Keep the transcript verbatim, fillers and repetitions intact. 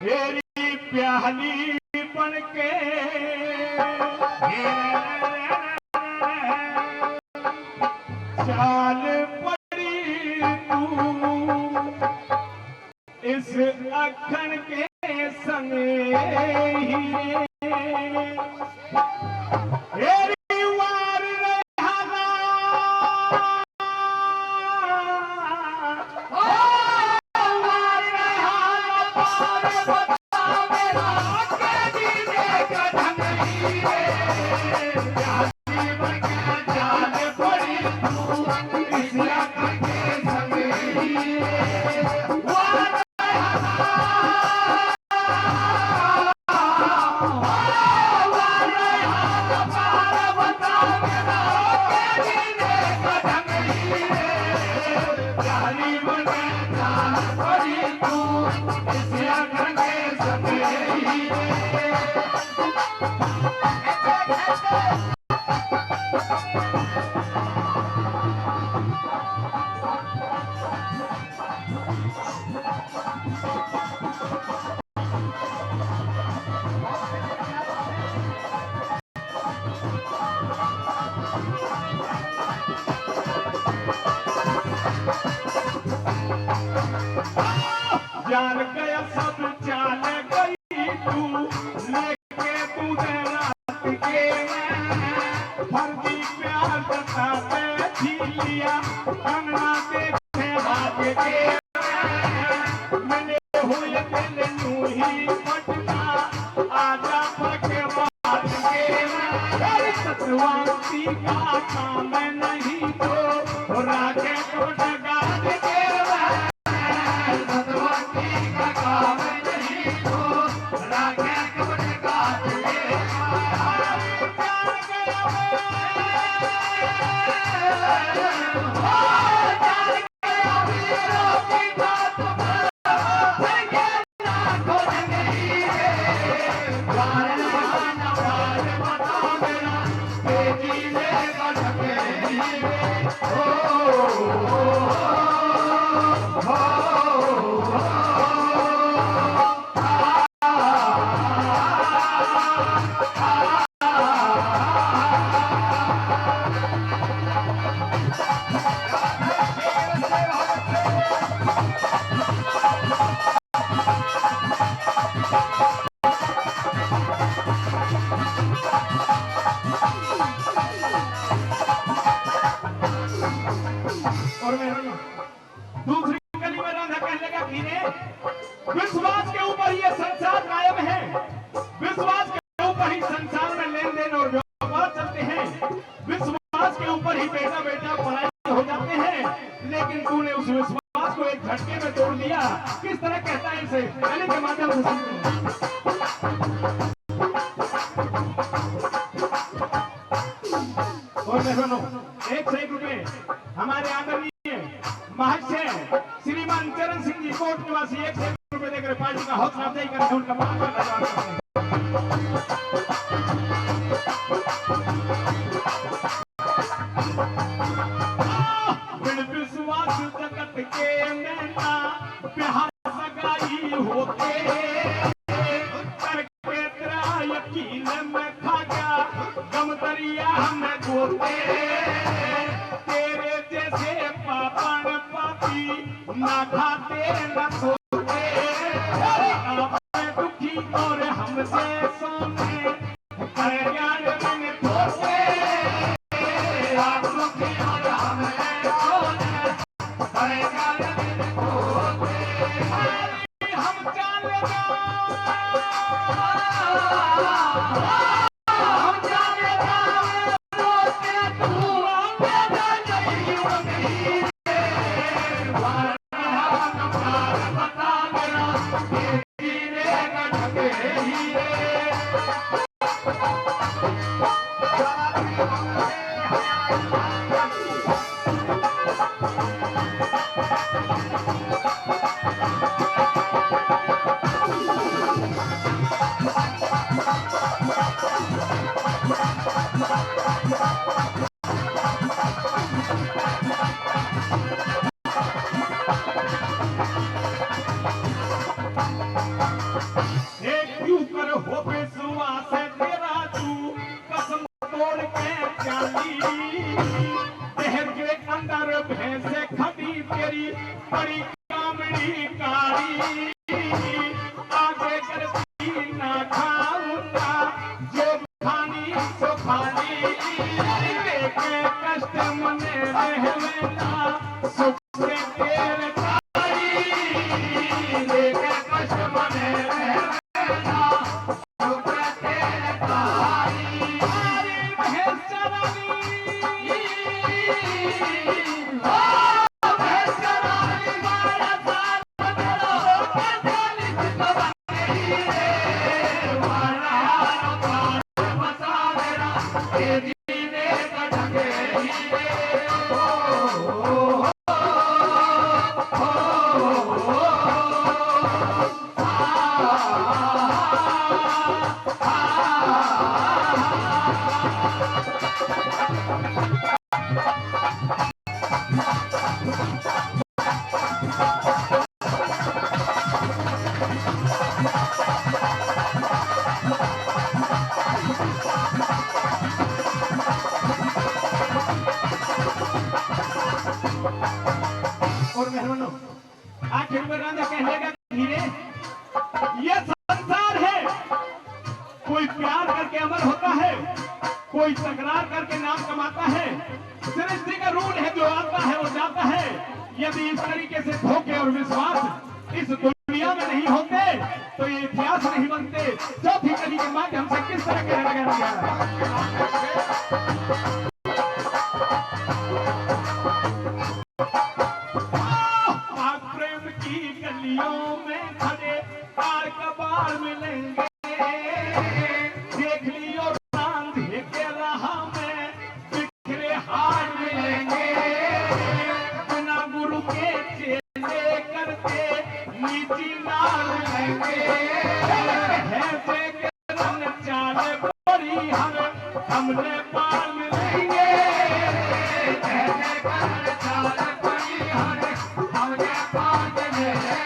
तेरी प्याली बन के चाल पड़ी तू इस अखन के संग ही रे। तेरी वार रहा जान गया सब चाल गई तू, लेके तू दे रात के मैं। फर्जी प्यार जताते जी लिया, कंगना देखे हाथ के मैं। मैंने हुए दिल नू ही पटना, आजा पग बात के मैं। तेरी सतवंती का काम नहीं तो राखे कोट गाज के मैं। और मैं दूसरी कली में रांधा कहने लगा, धीरे, विश्वास के ऊपर ये संसार कायम है, विश्वास के ऊपर ही संसार में लेन देन और व्यापार चलते हैं, विश्वास के ऊपर ही बेटा बेटा पराया हो जाते हैं। लेकिन तूने उस विश्वास को एक झटके में तोड़ दिया। किस तरह कहता है इसे, कली के माध्यम से समझो। और मेहरबानों, एक से एक रुपए हमारे आदरणीय महाशय श्रीमान चरण सिंह जी कोट निवासी एक से एक रुपए देकर पार्टी का हौसला अफजाई करते हैं, उनका बहुत बहुत धन्यवाद करते हैं। बिन विश्वास जगत के नैना प्यार सगाई होते, करके तेरा यकीन मैं खा गया, गम दरिया में गोते। तेरे जैसे पापण पापी ना खाते ना सोते, आप दुखी और हम जैसों में हे क्यों कर हो विश्वास है तेरा तू, कसम तोड़ के चाली। तेरे अंदर भैंस खड़ी तेरी, बड़ी कामड़ी काली। आगे करती ना खाऊंगा, जो खानी सो खाली। देखे कष्ट मने रहवेला, सुख से तेरे तारी। देखे कष्ट मने रहवेला, सुख से तेरे तारी। हरी भैंस चरानी, ओ भैंस चरानी, मारा साथ और मेहरबानों, आखिर में रांझा कहने का धीरे, ये संसार है, कोई प्यार करके अमर होता है, कोई तकरार करके नाम कमाता है। सृष्टि का रूल है, जो आता है वो जाता है। यदि इस तरीके से धोखे और विश्वास इस दुनिया में नहीं होते तो ये इतिहास नहीं बनते। चौथी कली के माध्यम से किस तरह के रह गए? आज प्रेम की गलियों में खड़े कार कबाड़ मिलेंगे। देख लियो रांझे के राह में बिखरे हार मिलेंगे। बिना गुरु के चेले करते नीची नार मिलेंगे। है जे के रंग चाल बड़ी हर हमने पाल मिलेंगे। है जे के रंग चाल बड़ी हर हमने पाल मिलेंगे।